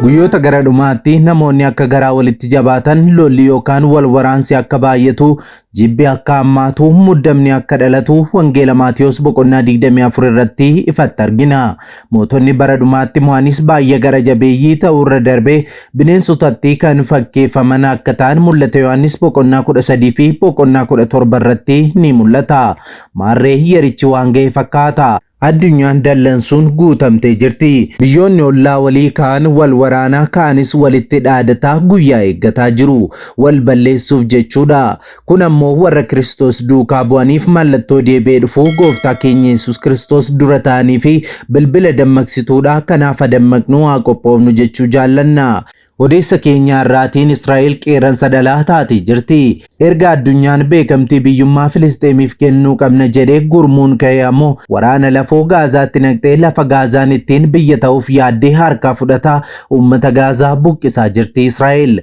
Guyyoota gara dhumaatti namoonni akka garaa walitti jabaatan, lolli yookaan wal waraansi akka baay'atu, jibbi akka hammaatu, muddamni akka dhalatu Wangeela Maatiyos boqonnaa 24 irratti ifatti argina. Mootonni bara dhumaatti mo'anis baay'ee gara jabeeyyii ta'uu irra darbee bineensotatti kan fakkeeffaman akka ta'an mul'ata Yohaannis boqonnaa 13 fi boqonnaa 17 irratti ni mul'ata. Maarree yerichi waan ga'e fakkaata. Addunyaan dallansuun guutamtee jirti. Biyyoonni ollaa walii kaan wal waraanaa kaanis walitti dhaadataa guyyaa eeggataa jiru. Wal balleessuuf jechuudha. Kun ammoo warra Kiristoos duukaa bu'aniif mallattoo deebi'ee dhufuu Gooftaa keenya Yesuus Kiristoos dura ta'anii fi bilbila dammaqsituudha. Kanaaf adammaqnu, haa qophoofnu jechuu jaallanna. Odeessa keenya har'aatiin Israa'el qeerransa dhalaa taatee jirti. Erga addunyaan beekamtii biyyummaa Filisxeemiif kennuu qabna jedhee gurmuun ka'ee ammoo waraana lafoo Gaazaatti naqxee lafa Gaazaan ittiin biyya ta'uuf yaaddee harkaa fudhataa uummata Gaazaa buqqisaa jirti Israa'el.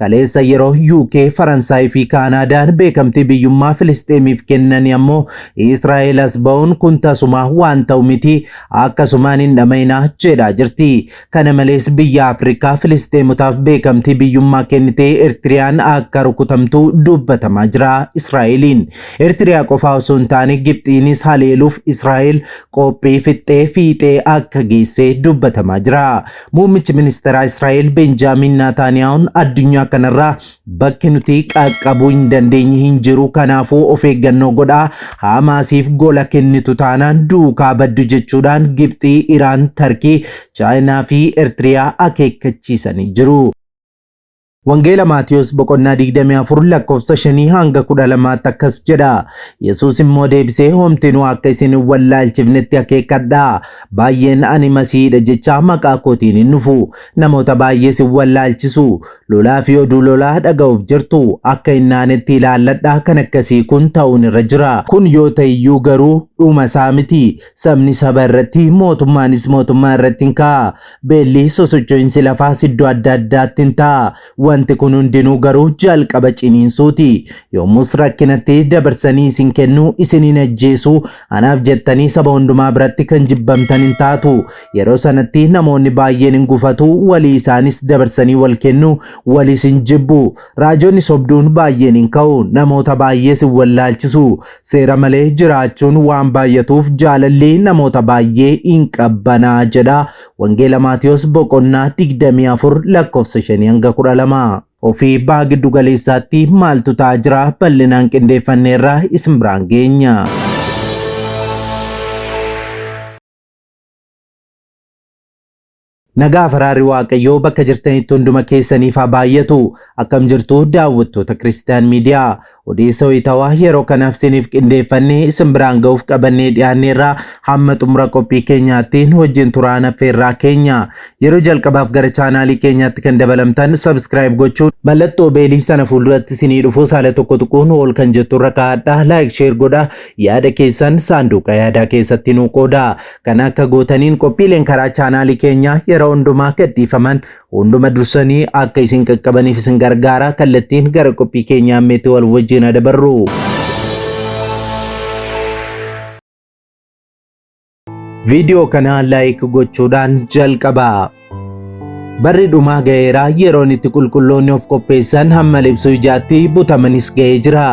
Kaleessa yeroo UK, Faransaay fi Kaanaadaan beekamtii biyyummaa Filisxeemiif kennani ammoo Israa'el as ba'uun kun tasumaa waan ta'u miti, akkasumaan hin dhama'inaa jedhaa jirti. Kana malees biyya Afrikaa Filisxeemotaaf beekamtii biyyummaa kennitee Ertiriyaan akka rukutamtu dubbatamaa jira Israa'eliin. Ertiriyaa qofaa osoo hin taane Gibxiinis haleeluuf Israa'el qophii fixxee fiixee akka geesse dubbatamaa jira. Muummichi ministeeraa Israa'el Benjaamin Naataaniyaa'uun addunyaa kanarraa bakki nuti qaqqabuu hin dandeenye hin jiru, kanaafuu of eeggannoo godhaa, Hamaasiif gola kennitu taanaan duukaa baddu jechuudhaan Gibxii, Iraan, Tarkii, Chaayinaa fi Ertiriyaa akeekkachiisanii jiru. Wangeela Maatiyos boqonnaa 24 lakkoofsa 5 hanga 12tti akkas jedha. Yesuus immoo deebisee, homtinuu akka isin hin wallaalchifnetti akeekkadhaa. Baay'een ani Masiihiidha jechaa maqaa kootiin hin dhufu. Namoota baay'ees hin wallaalchisu. Lolaa fi oduu lolaa dhaga'uuf jirtu. Akka hin naanetti ilaalladhaa, kan akkasii kun ta'uun irra jira. Kun yoo ta'e iyyuu garuu dhuma isaa miti. Sabni saba irratti, mootummaanis mootummaa irratti hin ka'a. Beelli, sosocho'insi lafaas iddoo adda addaatti in ta'a. Wanti kun hundinuu garuu jalqaba ciniinsuuti. Yommus rakkinatti dabarsanii isin kennu, isin in ajjeesu, anaaf jettanii saba hundumaa biratti kan jibbamtan in taatu. Yeroo sanatti namoonni baay'een in gufatu, walii isaanis dabarsanii wal kennu, walis in jibbu. Raajonni sobduun baay'een in ka'u, namoota baay'ees in wallaalchisu. Seera malee jiraachuun waan baay'atuuf jaalalli namoota baay'ee in qabbanaa jedha. Wangeela Maatiyos boqonnaa 24 lakkoofsa 5 hanga 12. Ofii baha giddu galeessaatti maaltu ta'aa jira? Bal'inaan qindeeffanneerra, isin biraan geenya. Nagaa fi araarri Waaqayyoo bakka jirtanitti hunduma keessaniif haa baay'atu. Akkam jirtu daawwattoota Kiristiyaan Miidiyaa? Odeessa wayitawaa yeroo kanaaf isiniif qindeeffannee isin biraan ga'uuf qabannee dhiyaanneerra, hamma xumura qophii keenyaatti nu wajjin turaan affeerraa keenya. Yeroo jalqabaaf gara chaanaalii keenyaatti kan dabalamtan subscribe gochuun mallattoo beelii sana fuulduratti isinii dhufu saala tokko tuquun ol kan jettu irra kaa'adhaa, like, share godhaa, yaada keessan saanduqa yaadaa keessatti nuu qoodaa. Kana akka gootaniin qophiileen karaa chaanaalii keenyaa yeroo hundumaa gadhiifaman hunduma dursanii akka isin qaqqabaniif isin gargaara. Kallattiin gara qophii keenyaa ammeetti wal wajjin adabarru. Viidiyoo kana like gochuudhaan jalqabaa. Barri dhumaa ga'eera, yeroon itti qulqulloonni of qopheessan hamma libsuu ijaatti butamanis ga'ee jira.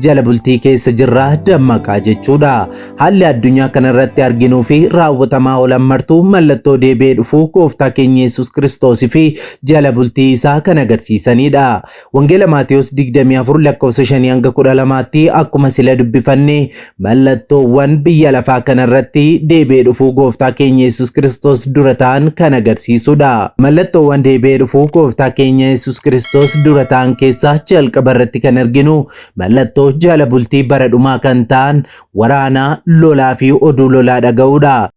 Jala bultii keessa jirra, dammaqaa jechuudha. Haalli addunyaa kanarratti arginuu fi raawwatamaa oolan martuu mallattoo deebi'ee dhufuu Gooftaa keenya Yesuus Kiristoos fi jala bultii isaa kan agarsiisanidha. Wangeela Maatewos 24 lakkoofsa 5 hanga 12tti akkuma sila dubbifanne mallattoowwan biyya lafaa kanarratti deebi'ee dhufuu Gooftaa keenya Yesuus Kiristoos dura ta'an kan agarsiisudha. Mallattoowwan deebi'ee dhufuu Gooftaa keenya Yesuus Kiristoos dura ta'an keessaa jalqaba irratti kan arginu mallattoo jala bultii bara dhumaa kan ta'an waraana, lolaa fi oduu lolaa dhaga'uudha.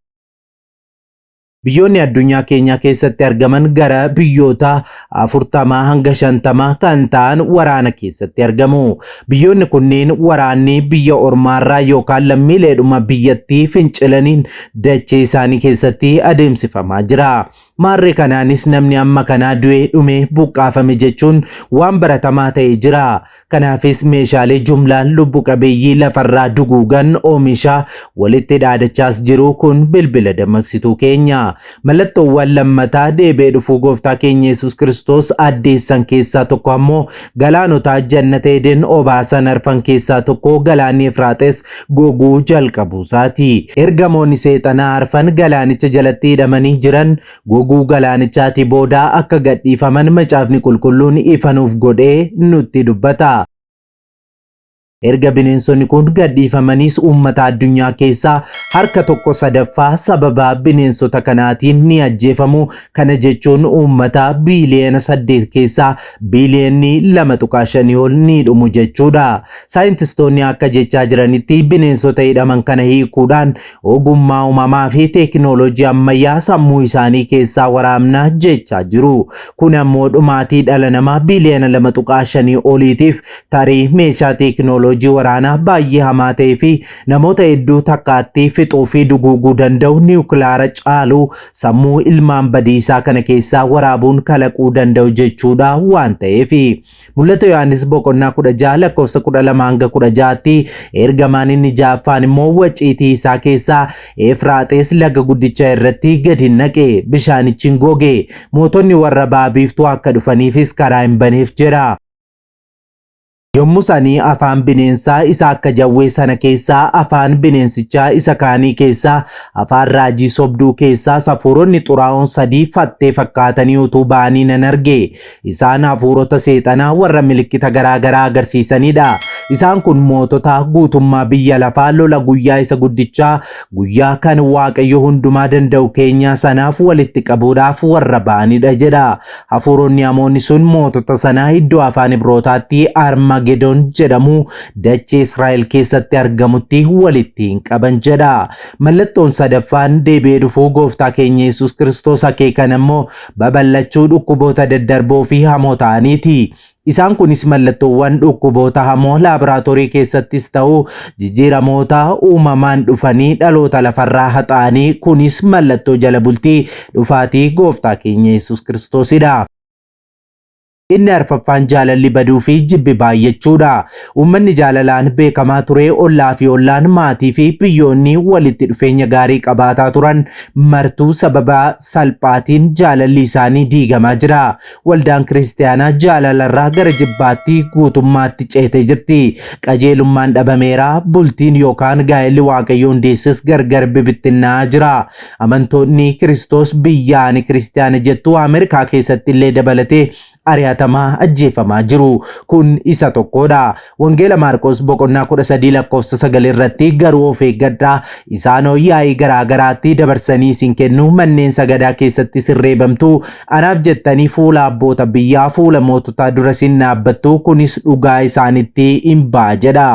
Biyyoonni addunyaa keenyaa keessatti argaman gara biyyoota 40 hanga 50 kan ta'an waraana keessatti argamu. Biyyoonni kunneen waraanni biyya ormaarraa yookaan lammiileedhuma biyyattii fincilaniin dachee isaanii keessatti adeemsifamaa jira. Maarree kanaanis namni amma kanaa du'ee dhumee buqqaafame jechuun waan baratamaa ta'e jira. Kanaafis meeshaalee jumlaan lubbu qabeeyyii lafarraa duguugan oomishaa walitti dhaadachaas jiru kun bilbila dammaqsituu keenya. Mallattoowwan lammataa deebi'ee dhufuu gooftaa keenya Yesuus Kiristoos addeessan keessaa tokko ammoo galaanota jannata Eden obaasan arfan keessaa tokko galaanni Efraaxis goguu jalqabuusaati. Ergamoonni seexanaa arfan galaanicha jalatti hidhamanii jiran goguu galaanichaatii booda akka gadhiifaman macaafni qulqulluun ifa nuuf godhee nutti dubbata. Erga bineensonni kun gadhiifamaniis uummata addunyaa keessaa harka tokko sadaffaa sababa bineensota kanaatiin ni ajjeefamu. Kana jechuun uummata biiliyoona 8 keessaa biiliyoonni 2.5 ol ni dhumu jechuudha. Saayintistoonni akka jechaa jiranitti bineensota hidhaman kana hiikuudhaan ogummaa uumamaa fi teekinooloojii ammayyaa sammuu isaanii keessaa waraabna jechaa jiru. Kun ammoo dhumaatii dhala namaa biiliyoona 2.5 oliitiif tarii meeshaa teekinooloojii waraanaa baay'ee hamaa ta'ee fi namoota hedduu takkaatti fixuu fi duguuguu danda'u niwukilaara caalu sammuu ilmaan badiisaa kana keessaa waraabuun kalaquu danda'u jechuudha waan ta'eef. Mul'ata Yohaannis boqonnaa 16 lakkoofsa 12 hanga 16tti ergamaan inni ja'affaan immoo waciitii isaa keessaa Efraaxis laga guddicha irratti gadi naqe bishaanichi hin goge mootonni warra ba'a biiftuu akka dhufaniifis karaa hin baneef jedha. Yommus ani afaan bineensaa isa akka jawwee sana keessaa, afaan bineensichaa isa kaanii keessaa, afaan raajii sobduu keessaas hafuuronni xuraa'oon sadii fattee fakkaatanii utuu ba'anii nan arge. Isaan hafuurota seexanaa warra milikkita garaa garaa agarsiisanidha. Isaan kun mootota guutummaa biyya lafaa lola guyyaa isa guddichaa, guyyaa kan Waaqayyo hundumaa danda'u keenyaa sanaaf walitti qabuudhaaf warra ba'anidha jedha. Hafuuronni hamoonni sun mootota sanaa iddoo afaan Ibrootaatti Armagedoon jedhamu dachee Israa'el keessatti argamutti walitti hin qaban jedha. Mallattoon sadaffaan deebi'ee dhufuu gooftaa keenya Yesuus Kiristoos akeekan ammoo babal'achuu dhukkuboota daddarboo fi hamoo ta'aniiti. Isaan kunis mallattoowwan dhukkuboota hamoo laaboraatoorii keessattis ta'u jijjiiramoota uumamaan dhufanii dhaloota lafarraa haxaa'anii kunis mallattoo jala bultii dhufaatii gooftaa keenya Yesuus Kiristoosidha. Inni arfaffaan jaalalli baduu fi jibbi baay'achuudha. Uummanni jaalalaan beekamaa ture ollaa fi ollaan maatii fi biyyoonni walitti dhufeenya gaarii qabaataa turan martuu sababa salphaatiin jaalalli isaanii diigamaa jira. Waldaan kiristiyaanaa jaalalarraa gara jibbaatti guutummaatti ceetee jirti. Qajeelummaan dhabameera, bultiin yookaan gaa'elli Waaqayyo hundeesses gargar bibittinnaa'aa jira. Amantoonni Kiristoos biyya ani kiristiyaana jettu Ameerikaa keessatti illee dabalatee ari'atamaa ajjeefamaa jiru. Kun isa tokkodha. Wangeela Maarqos boqonnaa 13 lakkoofsa 9 irratti garuu of eeggadhaa isaanoo yaa'ii garaa garaatti dabarsanii isin kennu manneen sagadaa keessatti sirreebamtu anaaf jettanii fuula abboota biyyaa fuula moototaa dura isin dhaabbattu kunis dhugaa isaanitti hin ba'a jedha.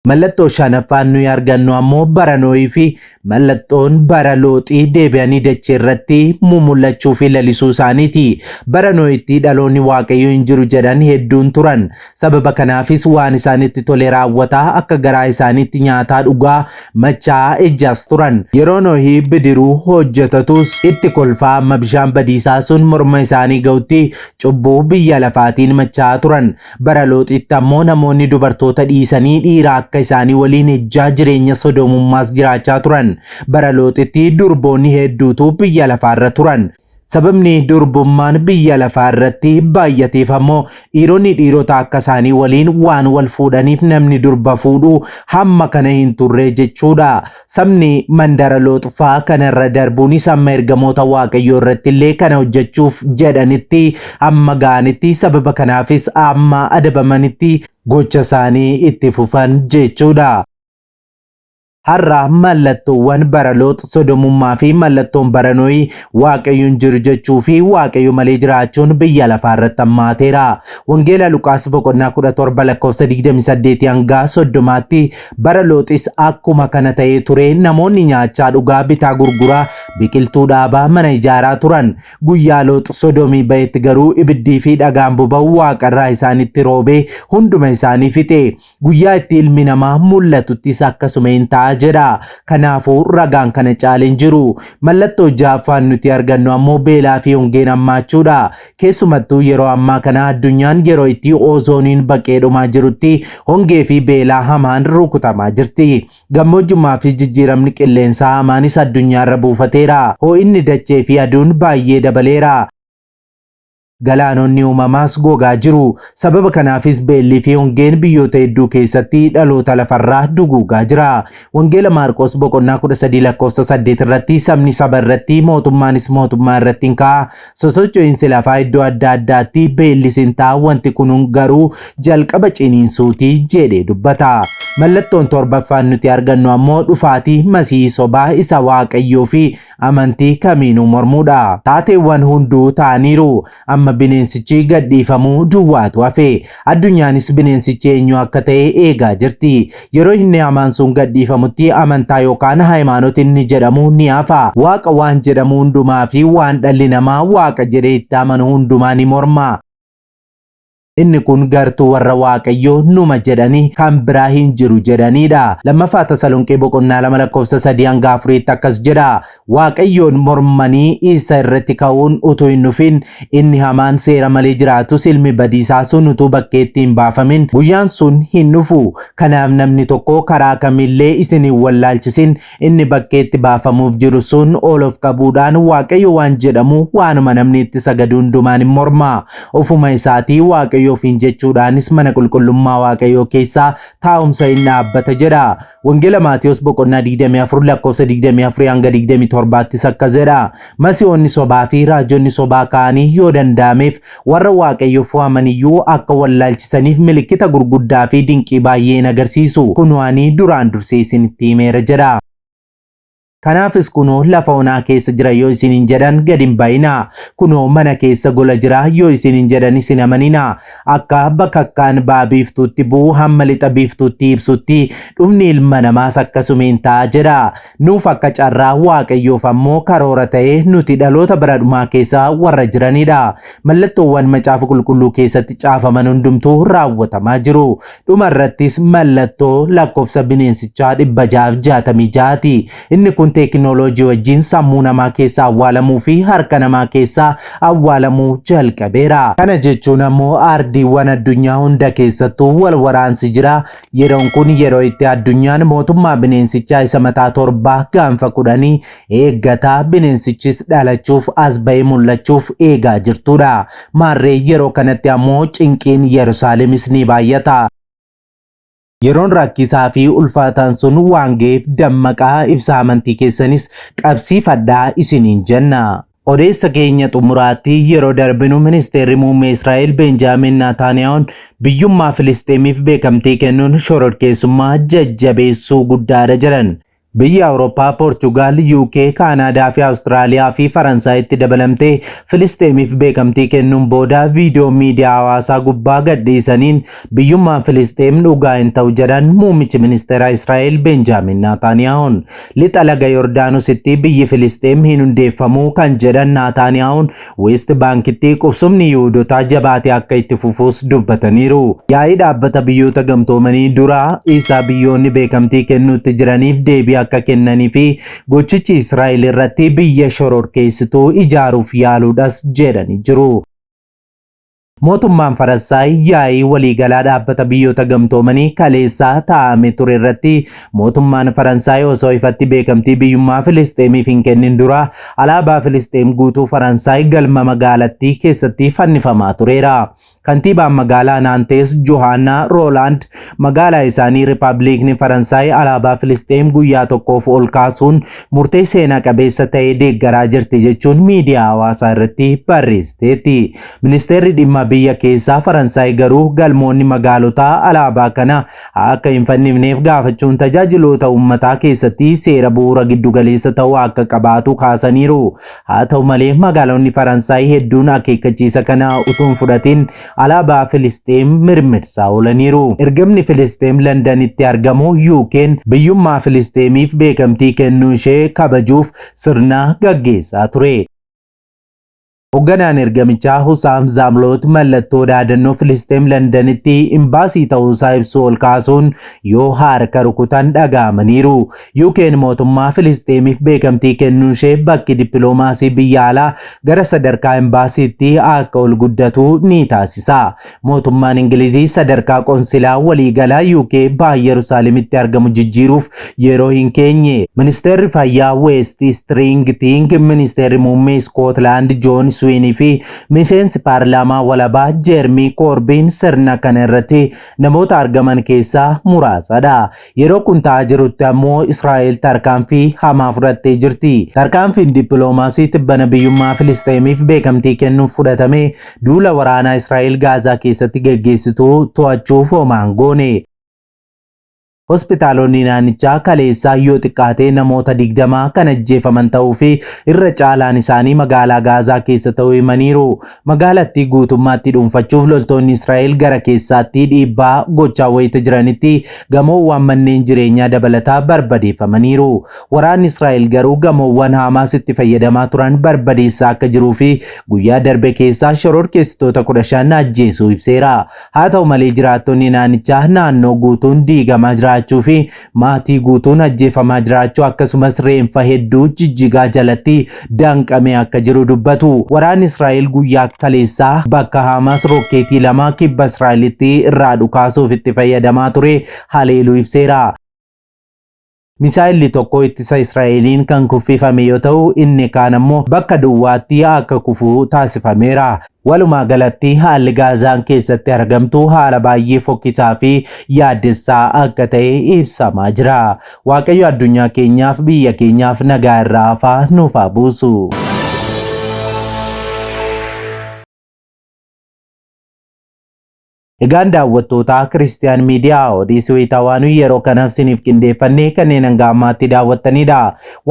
Mallattoo shanaffaan nuyi argannu ammoo bara Nohii fi mallattoon bara Looxii deebi'anii dachee irratti mumul'achuu fi lalisuu isaaniiti. Bara Nohitti dhaloonni Waaqayyo hin jiru jedhan hedduun turan. Sababa kanaafis waan isaanitti tole raawwataa akka garaa isaaniitti nyaataa dhugaa machaa'aa ejjaas turan. Yeroo Nohi bidiruu hojjetatus itti kolfaa amma bishaan badiisaa sun morma isaanii ga'utti cubbuu biyya lafaatiin machaa'aa turan. Bara Looxitti ammoo namoonni dubartoota dhiisanii dhiira akka isaanii waliin ejjaa jireenya sodoomummaas jiraachaa turan. Bara Looxitti durboonni hedduutu biyya lafaarra turan. Sababni durbummaan biyya lafaa irratti baay'ateef ammoo dhiironni dhiirota akka isaanii waliin waan wal fuudhaniif namni durba fuudhu hamma kana hin turre jechuudha. Sabni mandara Loox fa'aa kanarra darbuunis amma ergamoota Waaqayyoo irratti illee kana hojjechuuf jedhanitti hamma ga'anitti sababa kanaafis amma adabamanitti gocha isaanii itti fufan jechuudha. Har'a mallattoowwan bara Loox sodomummaa fi mallattoon bara Nohii Waaqayyo hin jiru jechuu fi Waaqayyo malee jiraachuun biyya lafaa irratti hammaateera. Wangeela Luqaas boqonnaa 17 lakkoofsa 28 hanga 30tti bara Looxis akkuma kana ta'ee ture namoonni nyaachaa dhugaa bitaa gurguraa biqiltuu dhaabaa mana ijaaraa turan. Guyyaa Loox Sodomii ba'etti garuu ibiddii fi dhagaan boba'u waaqarraa isaanitti roobee hunduma isaanii fixe. Guyyaa itti ilmi namaa mul'atuttis akkasuma in ta'a jedha. Kanaafuu ragaan kana caale hin jiru. Mallattoo ja'affaan nuti argannu ammoo beelaa fi hongeen hammaachuudha. Keessumattuu yeroo ammaa kana addunyaan yeroo itti oozooniin baqee dhumaa jirutti hongee fi beelaa hamaan rukutamaa jirti. Gammoojjummaa fi jijjiiramni qilleensaa hamaanis addunyaarra buufateera. Hoo'inni dachee fi aduun baay'ee dabaleera. Galaanonni uumamaas gogaa jiru. Sababa kanaafis beellii fi hongeen biyyoota hedduu keessatti dhaloota lafarraa duguugaa jira. Wangeela Maarqos boqonnaa 13 lakkoofsa 8 irratti sabni saba irratti mootummaanis mootummaa irratti hin ka'a. Sosocho'iinsi lafaa iddoo adda addaatti beellis hin ta'a wanti kun garuu jalqaba ciniinsuuti jedhee dubbata. Mallattoon torbaffaan nuti argannu ammoo dhufaatii Masihii sobaa isa Waaqayyoo fi amantii kamiinuu mormuudha. Taateewwan hunduu ta'aniiru. Amma bineensichi gadhiifamuu duwwaatu hafe. Addunyaanis bineensichi eenyu akka ta'e eegaa jirti. Yeroo inni hamaan sun gadhiifamutti amantaa yookaan hayimaanot inni jedhamu ni hafa. Waaqa waan jedhamu hundumaa fi waan dhalli namaa waaqa jedhee itti amanu hundumaa ni morma. Inni kun gartuu warra Waaqayyo numa jedhanii kan biraa hin jiru jedhaniidha. Lammaffaa Tasalonqee boqonnaa 2 lakkoofsa 3 hanga 4tti akkas jedha. Waaqayyoon mormanii isa irratti ka'uun utuu hin dhufin, inni hamaan seera malee jiraatus ilmi badiisaa sun utuu bakkeetti hin baafamin guyyaan sun hin dhufu. Kanaaf namni tokko karaa kamillee isin hin wallaalchisin, inni bakkeetti baafamuuf jiru sun ol of qabuudhaan Waaqayyo waan jedhamu waanuma namni itti sagadu hundumaan in morma. Ofuma isaatii Waaqayyo ofiin jechuudhaanis mana qulqullummaa Waaqayyoo keessaa taa'umsa in dhaabbata jedha. Wangeela Maatewos boqonnaa 24 lakkoofsa 24 hanga 27ttis akkas jedha. Masihoonni sobaa fi raajonni sobaa ka'anii yoo danda'ameef warra Waaqayyoof fo'aman iyyuu akka wallaalchisaniif milikkita gurguddaa fi dinqii baay'ee in agarsiisu. Kunoo ani duraan dursee isinitti himeera jedha. Kanaafis kunoo lafa onaa keessa jira yoo isiniin jedhan gad hin ba'inaa. Kunoo mana keessa gola jira yoo isiniin jedhanis hin amaninaa. Akka bakakkaan ba'a biiftuutti bu'u hamma lixa biiftuutti ibsutti dhufni ilma namaas akkasuma in ta'a jedha. Nuuf akka carraa Waaqayyoof ammoo karoora ta'ee nuti dhaloota bara dhumaa keessa warra jiranidha. Mallattoowwan Macaafa Qulqulluu keessatti caafaman hundumtuu raawwatamaa jiru. Dhuma irrattis mallattoo lakkoofsa bineensichaa 666 ti. Inni kun teekinooloojii wajjin sammuu namaa keessa awwaalamuu fi harka namaa keessa awwaalamuu jalqabeera. Kana jechuun ammoo aardiiwwan addunyaa hunda keessattuu wal waraansi jira. Yeroon kun yeroo itti addunyaan mootummaa bineensichaa isa mataa torbaa gaanfa kudhanii eeggataa bineensichis dhalachuuf as ba'ee mul'achuuf eegaa jirtuudha. Maarree yeroo kanatti ammoo cinqiin Yerusaalemis ni baay'ata. Yeroon rakkisaa fi ulfaataan sun waan ga'eef dammaqaa ibsaa amantii keessanis qabsiifadhaa isiniin jenna. Odeessa keenya xumuraatti yeroo darbinu ministeerri muummee Israa'el Beenjaamin Naataaniyaa'uun biyyummaa Filisxeemiif beekamtii kennuun shororkeessummaa jajjabeessuu guddaadha jedhan. Biyyi Awurooppaa Poorchugaal, UK, Kaanaadaa fi Awustiraaliyaa fi Faransaayitti dabalamtee Filisxeemiif beekamtii kennuun booda viidiyoo miidiyaa hawaasaa gubbaa gadhiisaniin biyyummaan Filisxeem dhugaa hin ta'u jedhan muummichi ministeeraa Israa'el Beenjaamin Naataaniyaahuun. Lixa laga Yordaanositti biyyi Filisxeem hin hundeeffamu kan jedhan Naataaniyaahuun Weest Baankitti qubsumni Yihuudotaa jabaatee akka itti fufuus dubbataniiru. Yaa'ii Dhaabbata Biyyoota Gamtoomanii dura isa biyyoonni beekamtii kennuutti jiraniif deebii akka kennanii fi gochichi Israa'el irratti biyya shororkeessituu ijaaruuf yaaluudhas jedhanii jiru. Mootummaan Faransaay yaa'ii waliigalaa Dhaabbata Biyyoota Gamtoomanii kaleessa taa'ame ture irratti mootummaan Faransaay osoo ifatti beekamtii biyyummaa Filisxeemiif hin kennin dura alaabaa Filisxeem guutuu Faransaay galma magaalattii keessatti fannifamaa tureera. Kantiibaan magaalaa Naantees Johaannaa Roolaand magaalaa isaanii Ripaabiliikni Faransaay alaabaa Filisxeem guyyaa tokkoof ol kaasuun murtee seenaa qabeessa ta'e deeggaraa jirti jechuun miidiyaa hawaasaa irratti barreessiteetti. Ministeerri dhimma biyya keessaa Faransaay garuu galmoonni magaalotaa alaabaa kana akka hin fannifneef gaafachuun tajaajiloota uummataa keessatti seera bu'uura giddugaleessa ta'uu akka qabaatu kaasaniiru. Haa ta'u malee magaalonni Faransaay hedduun akeekkachiisa kana utuu hin fudhatin alaabaa Filisxeem mirmirsaa oolaniiru. Ergamni Filisxeem Landanitti argamu UK'n biyyummaa Filisxeemiif beekamtii kennuu ishee kabajuuf sirna gaggeessaa ture. Hoogganaan ergamichaa Husaam Zaamloot mallattoo dhaadannoo Filisxeem Londanitti imbaasii ta'uusaa ibsu ol kaasuun yoo harka rukutan dhaga'amaniiru. UK'n mootummaa Filisxeemiif beekamtii kennuun ishee bakki dippiloomaasii biyya alaa gara sadarkaa imbaasiitti akka ol guddatu ni taasisa. Mootummaan Ingilizii sadarkaa qonsilaa waliigalaa UK baha Yerusaalemitti argamu jijjiiruuf yeroo hin keenye. Ministeerri Fayyaa West Stringting, Ministeerri Muummee Iskootlaand Joon Swiinii fi miseensi paarlaamaa walabaa Jeermii Koorbiin sirna kana irratti namoota argaman keessaa muraasadha. Yeroo kun ta'aa jirutti ammoo Israa'el tarkaanfii hamaa fudhattee jirti. Tarkaanfiin dippiloomaasii tibbana biyyummaa Filisxeemiif beekamtii kennuuf fudhatame duula waraanaa Israa'el Gaazaa keessatti geggeessitu to'achuuf homaa hin goone. Hospitaalonni naannichaa kaleessaa yoo xiqqaate namoota 20 kan ajjeefaman ta'uu fi irra caalaan isaanii magaalaa Gaazaa keessa ta'uu himaniiru. Magaalattii guutummaatti dhuunfachuuf loltoonni Israa'el gara keessaatti dhiibbaa gochaa wayita jiranitti gamoowwan manneen jireenyaa dabalataa barbadeeffamaniiru. Waraanni Israa'el garuu gamoowwan Haamaas itti fayyadamaa turan barbadeessaa akka jiruu fi guyyaa darbe keessaa shororkeessitoota 15 ajjeesuu ibseera. Haa ta'u malee jiraattonni naannichaa naannoo guutuun diigamaa jiraachuu fi maatii guutuun ajjeefamaa jiraachuu akkasumas reenfa hedduu jijjigaa jalatti danqamee akka jiru dubbatu. Waraanni Israa'el guyyaa kaleessaa bakka Haamaas rokkeetii 2 kibba Israa'elitti irraa dhukaasuuf itti fayyadamaa ture haleeluu ibseera. Misaa'elli tokko ittisa Israa'eliin kan kuffifame yoo ta'u, inni kaan ammoo bakka duwwaatti akka kufu taasifameera. Walumaa galatti haalli Gaazaan keessatti argamtu haala baay'ee fokkisaa fi yaaddessaa akka ta'e ibsamaa jira. Waaqayyo addunyaa keenyaaf biyya keenyaaf nagaa irraa hafaa nuuf haa buusu. Egaan daawwattootaa Kiristiyaan Miidiyaa odeessi wayitaawaa nuyi yeroo kanaaf siniif qindeeffannee kanneen hanga ammaatti daawwattanidha.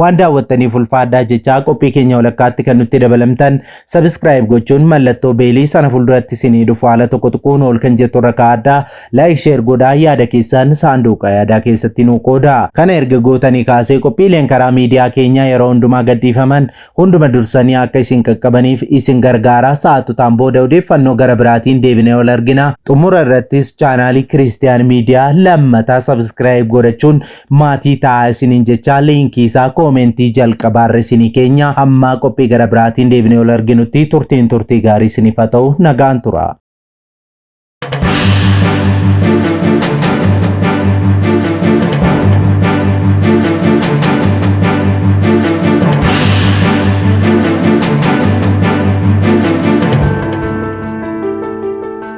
Waan daawwattaniif ulfaadhaa jechaa qophii keenya walakkaatti kan nutti dabalamtan subscribe gochuun mallattoo beelii sana fuulduratti sinii dhufu haala tokko tuquun ol kan jettu irra kaa'adhaa. Like share godhaa yaada keessan saanduqa yaadaa keessatti nuu qooda. Kana erga gootanii kaasee qophiileen karaa miidiyaa keenyaa yeroo hundumaa gadhiifaman hunduma dursanii akka isin qaqqabaniif isin gargaara. Sa'aatotaan booda odeeffannoo gara biraatiin deebinee ol argina. Xumura irrattis chaanaalii Kiristiyaan Miidiyaa lammataa subscribe godhachuun maatii ta'aa isiniin jechaa liinkii isaa koomentii jalqabaarra isinii keenya. Hamma qophii gara biraatiin deebinee ol arginutti turtiin turtii gaarii isiniif haa ta'u. Nagaan tura.